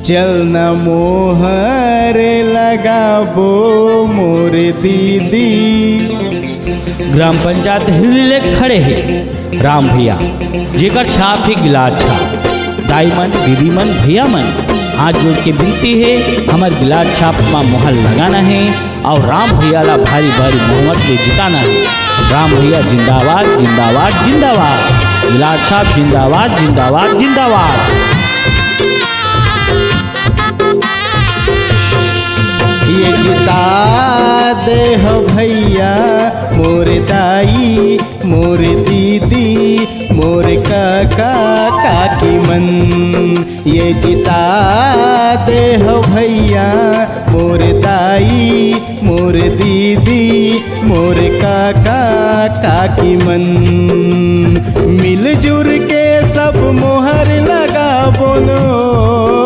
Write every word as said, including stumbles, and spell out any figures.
चल न मोहर लगाबो मोर दीदी। ग्राम पंचायत हिरली ले खड़े हे राम भैया, जेकर छाप हे गिलास छाप। दाई मन, दीदी मन, भैया मन, हाथ जोड़ के विनती हे, हमर गिलास छाप मा मोहर लगाना हे। अउ राम भैया ला भारी भारी बहुमत ले जिताना हे। राम भैया जिंदाबाद, जिंदाबाद, जिंदाबाद। गिलास छाप जिंदाबाद, जिंदाबाद, जिंदाबाद। ये जिता दे हो भैया मोर दाई, मोर दीदी, मोर काका काकी मन। ये जिता दे हो भैया मोर दाई, मोर दीदी, मोर काका काकी मन। मिलजुल के सब मोहर लगाबो नो।